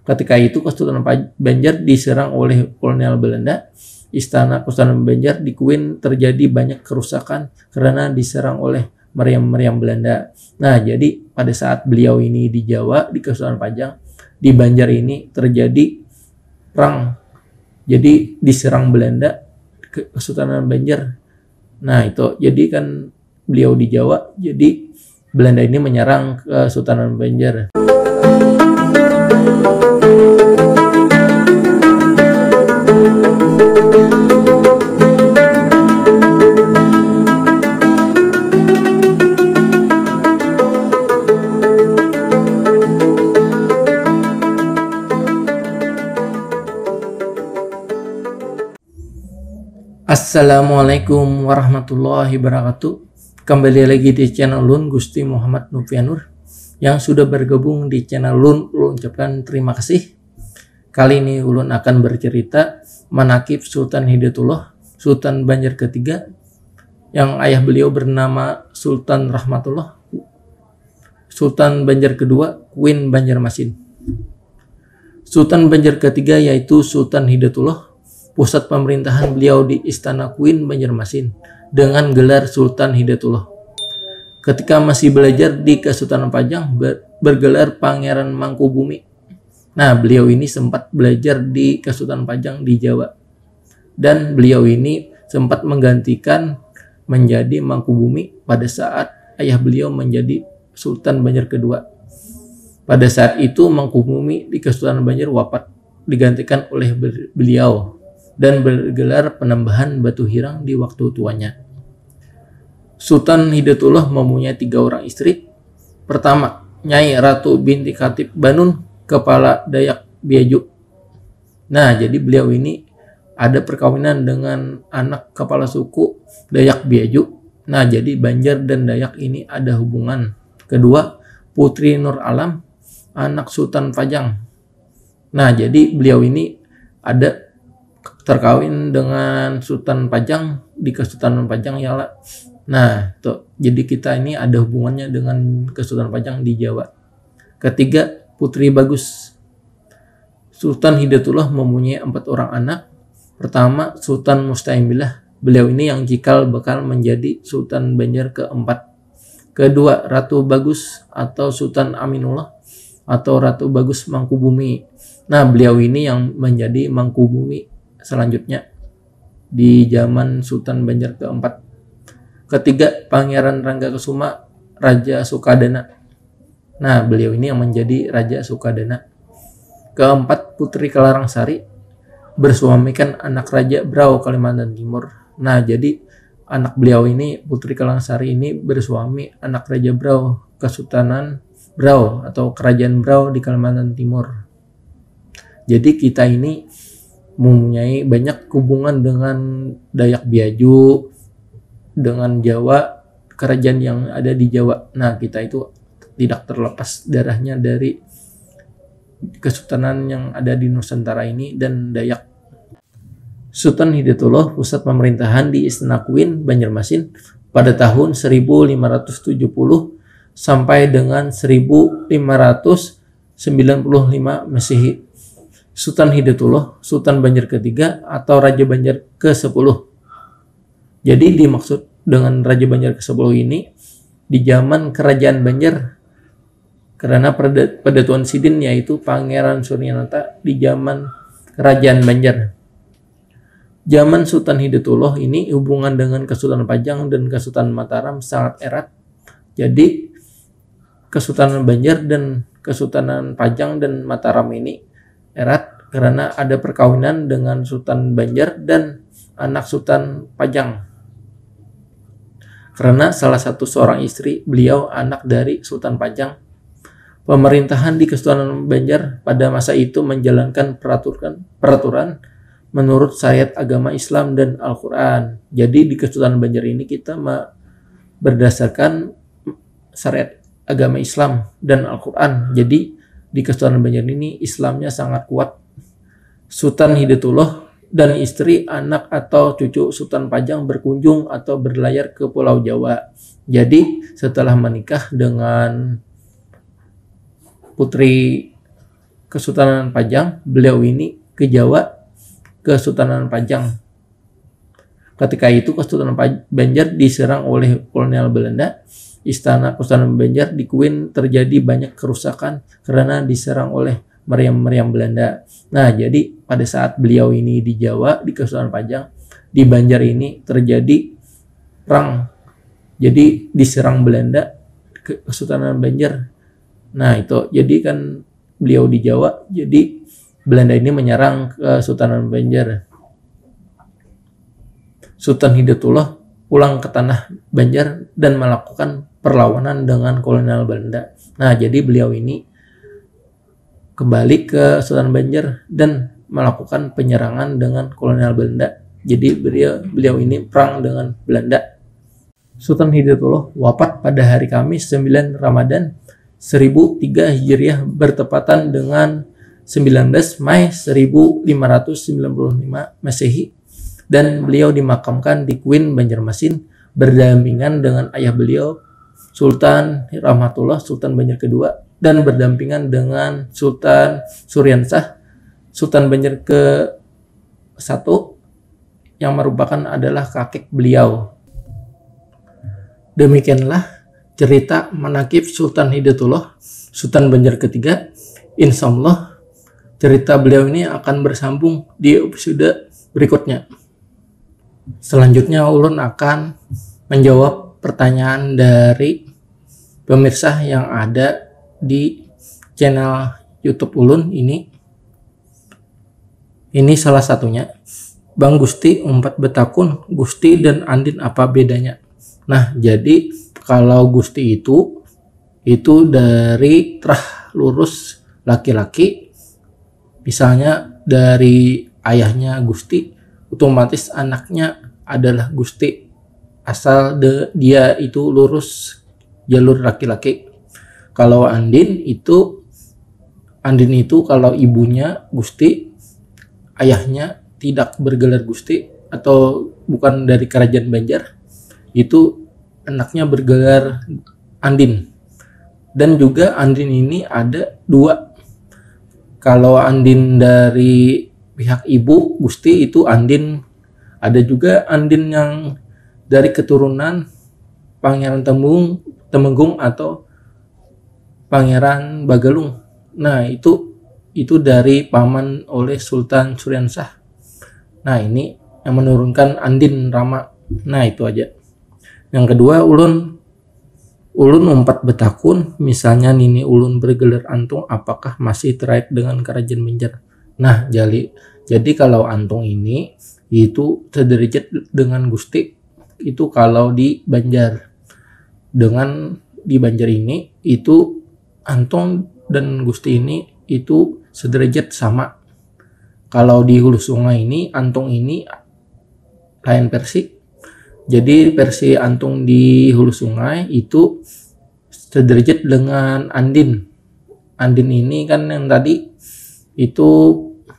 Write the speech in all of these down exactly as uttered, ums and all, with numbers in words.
Ketika itu Kesultanan Banjar diserang oleh kolonial Belanda. Istana Kesultanan Banjar di Kuin terjadi banyak kerusakan karena diserang oleh meriam-meriam Belanda. Nah, jadi pada saat beliau ini di Jawa, di Kesultanan Pajang, di Banjar ini terjadi perang. Jadi diserang Belanda Kesultanan Banjar. Nah, itu jadi kan beliau di Jawa, jadi Belanda ini menyerang Kesultanan Banjar. Assalamualaikum warahmatullahi wabarakatuh. Kembali lagi di channel Lun Gusti Muhammad Novianur. Yang sudah bergabung di channel Lun, Lun ucapkan terima kasih. Kali ini ulun akan bercerita manakib Sultan Hidayatullah, Sultan Banjar ketiga, yang ayah beliau bernama Sultan Rahmatullah, Sultan Banjar kedua, Queen Banjarmasin. Sultan Banjar ketiga yaitu Sultan Hidayatullah. Pusat pemerintahan beliau di Istana Queen Banjarmasin dengan gelar Sultan Hidayatullah. Ketika masih belajar di Kesultanan Pajang, ber- bergelar Pangeran Mangkubumi. Nah, beliau ini sempat belajar di Kesultanan Pajang di Jawa. Dan beliau ini sempat menggantikan menjadi Mangkubumi pada saat ayah beliau menjadi Sultan Banjar kedua. Pada saat itu Mangkubumi di Kesultanan Banjar wafat, digantikan oleh beliau dan bergelar Penambahan Batu Hirang di waktu tuanya. Sultan Hidayatullah mempunyai tiga orang istri. Pertama, Nyai Ratu binti Khatib Banun, kepala Dayak Biaju. Nah, jadi beliau ini ada perkawinan dengan anak kepala suku Dayak Biaju. Nah, jadi Banjar dan Dayak ini ada hubungan. Kedua, Putri Nur Alam, anak Sultan Pajang. Nah, jadi beliau ini ada terkawin dengan Sultan Pajang di Kesultanan Pajang ya lah. Nah, tuh. Jadi kita ini ada hubungannya dengan Kesultanan Pajang di Jawa. Ketiga, Putri Bagus. Sultan Hidayatullah mempunyai empat orang anak. Pertama, Sultan Mustahimillah. Beliau ini yang cikal bakal menjadi Sultan Banjar keempat. Kedua, Ratu Bagus atau Sultan Aminullah atau Ratu Bagus Mangkubumi. Nah, beliau ini yang menjadi Mangkubumi selanjutnya di zaman Sultan Banjar keempat. Ketiga, Pangeran Rangga Kesuma, Raja Sukadana. Nah, beliau ini yang menjadi Raja Sukadana. Keempat, Putri Kelarang Sari bersuamikan anak Raja Brau, Kalimantan Timur. Nah, jadi anak beliau ini, Putri Kelarang Sari ini bersuami anak Raja Brau, Kesultanan Brau atau Kerajaan Brau di Kalimantan Timur. Jadi kita ini mempunyai banyak hubungan dengan Dayak Biaju, dengan Jawa, kerajaan yang ada di Jawa. Nah, kita itu tidak terlepas darahnya dari kesultanan yang ada di Nusantara ini dan Dayak. Sultan Hidayatullah pusat pemerintahan di Istana Kuin Banjarmasin pada tahun seribu lima ratus tujuh puluh sampai dengan seribu lima ratus sembilan puluh lima Masehi. Sultan Hidayatullah, Sultan Banjar ketiga atau Raja Banjar kesepuluh. Jadi dimaksud dengan Raja Banjar kesepuluh ini di zaman Kerajaan Banjar, karena pada, pada tuan sidin yaitu Pangeran Suryanata di zaman Kerajaan Banjar. Zaman Sultan Hidayatullah ini hubungan dengan Kesultanan Pajang dan Kesultanan Mataram sangat erat. Jadi Kesultanan Banjar dan Kesultanan Pajang dan Mataram ini erat karena ada perkawinan dengan Sultan Banjar dan anak Sultan Pajang. Karena salah satu seorang istri beliau anak dari Sultan Pajang. Pemerintahan di Kesultanan Banjar pada masa itu menjalankan peraturan peraturan menurut syariat agama Islam dan Al-Quran. Jadi di Kesultanan Banjar ini kita berdasarkan syariat agama Islam dan Al-Quran. Jadi di Kesultanan Banjar ini Islamnya sangat kuat. Sultan Hidayatullah dan istri, anak atau cucu Sultan Pajang berkunjung atau berlayar ke Pulau Jawa. Jadi setelah menikah dengan Putri Kesultanan Pajang, beliau ini ke Jawa, Kesultanan Pajang. Ketika itu Kesultanan Banjar diserang oleh kolonial Belanda. Istana Kesultanan Banjar di Kuin terjadi banyak kerusakan karena diserang oleh meriam-meriam Belanda. Nah, jadi pada saat beliau ini di Jawa, di Kesultanan Pajang, di Banjar ini terjadi perang. Jadi diserang Belanda ke Kesultanan Banjar. Nah, itu jadi kan beliau di Jawa, jadi Belanda ini menyerang Kesultanan Banjar. Sultan Hidayatullah pulang ke tanah Banjar dan melakukan perlawanan dengan kolonial Belanda. Nah, jadi beliau ini kembali ke Sultan Banjar dan melakukan penyerangan dengan kolonial Belanda. Jadi beliau beliau ini perang dengan Belanda. Sultan Hidayatullah wafat pada hari Kamis sembilan Ramadan seribu tiga Hijriah bertepatan dengan sembilan belas Mei seribu lima ratus sembilan puluh lima Masehi, dan beliau dimakamkan di Kuin, Banjarmasin, berdampingan dengan ayah beliau, Sultan Rahmatullah, Sultan Banjar kedua, dan berdampingan dengan Sultan Suriansah, Sultan Banjar ke satu, yang merupakan adalah kakek beliau. Demikianlah cerita manakib Sultan Hidayatullah, Sultan Banjar ketiga. Insya Allah cerita beliau ini akan bersambung di episode berikutnya. Selanjutnya ulun akan menjawab pertanyaan dari pemirsa yang ada di channel YouTube ulun ini. Ini salah satunya. Bang Gusti umpat betakun, Gusti dan Andin apa bedanya? Nah, jadi kalau Gusti itu itu dari terah lurus laki-laki, misalnya dari ayahnya Gusti, otomatis anaknya adalah Gusti asal de, dia itu lurus jalur laki-laki. Kalau Andin itu Andin itu kalau ibunya Gusti, ayahnya tidak bergelar Gusti atau bukan dari kerajaan Banjar, itu anaknya bergelar Andin. Dan juga Andin ini ada dua. Kalau Andin dari pihak ibu Gusti itu Andin, ada juga Andin yang dari keturunan Pangeran Tembung Temenggung atau Pangeran Bagalung. Nah, itu itu dari paman oleh Sultan Suriansah. Nah, ini yang menurunkan Andin Rama. Nah, itu aja. Yang kedua, ulun ulun umpat betakun, misalnya nini ulun bergelar Antung, apakah masih terkait dengan kerajaan Banjar? Nah, jali. Jadi kalau Antung ini itu sederajat dengan Gusti itu kalau di Banjar. Dengan di Banjar ini itu Antung dan Gusti ini itu sederajat sama. Kalau di Hulu Sungai ini, Antung ini lain versi. Jadi versi Antung di Hulu Sungai itu sederajat dengan Andin. Andin ini kan yang tadi itu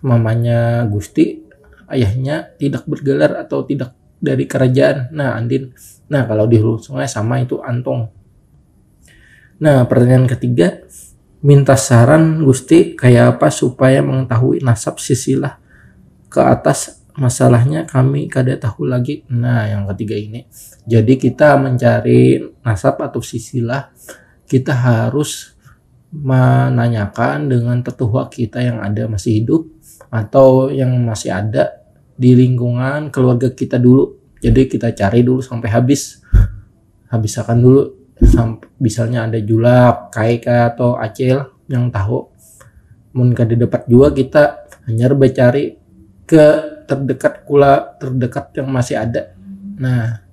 mamanya Gusti, ayahnya tidak bergelar atau tidak dari kerajaan. Nah, Andin. Nah, kalau di Hulu Sungai sama itu Antung. Nah, pertanyaan ketiga, minta saran Gusti kayak apa supaya mengetahui nasab silsilah ke atas, masalahnya kami kada tahu lagi. Nah, yang ketiga ini. Jadi kita mencari nasab atau silsilah, kita harus menanyakan dengan tetuha kita yang ada masih hidup atau yang masih ada di lingkungan keluarga kita dulu. Jadi kita cari dulu sampai habis. Habisakan dulu samp- misalnya ada julak, kai kah atau acil yang tahu. Mun kada dapat juga kita hanyar bacari ke terdekat kula terdekat yang masih ada. Nah,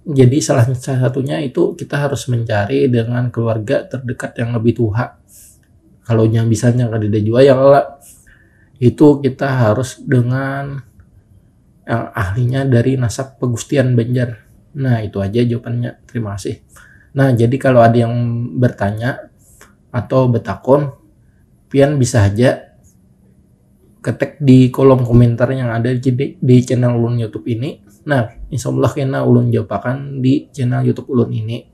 jadi salah salah satunya itu kita harus mencari dengan keluarga terdekat yang lebih tuha. Kalau yang bisanya kada ada juga ya lah. Itu kita harus dengan yang ahlinya dari nasab Pegustian Banjar. Nah, itu aja jawabannya. Terima kasih. Nah, jadi kalau ada yang bertanya atau betakon, pian bisa aja ketik di kolom komentar yang ada di, di channel ulun YouTube ini. Nah, insya Allah kena ulun jawabakan di channel YouTube ulun ini.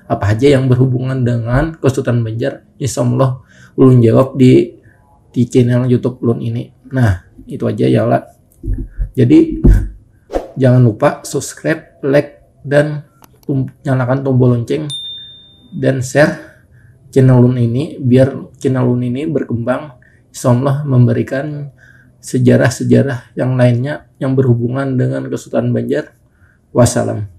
Apa aja yang berhubungan dengan Kesultanan Banjar, insya Allah ulun jawab di di channel YouTube ulun ini. Nah, itu aja ya lah. Jadi jangan lupa subscribe, like, dan tum- nyalakan tombol lonceng dan share channel ulun ini biar channel ulun ini berkembang, insyaallah memberikan sejarah-sejarah yang lainnya yang berhubungan dengan Kesultanan Banjar. Wassalam.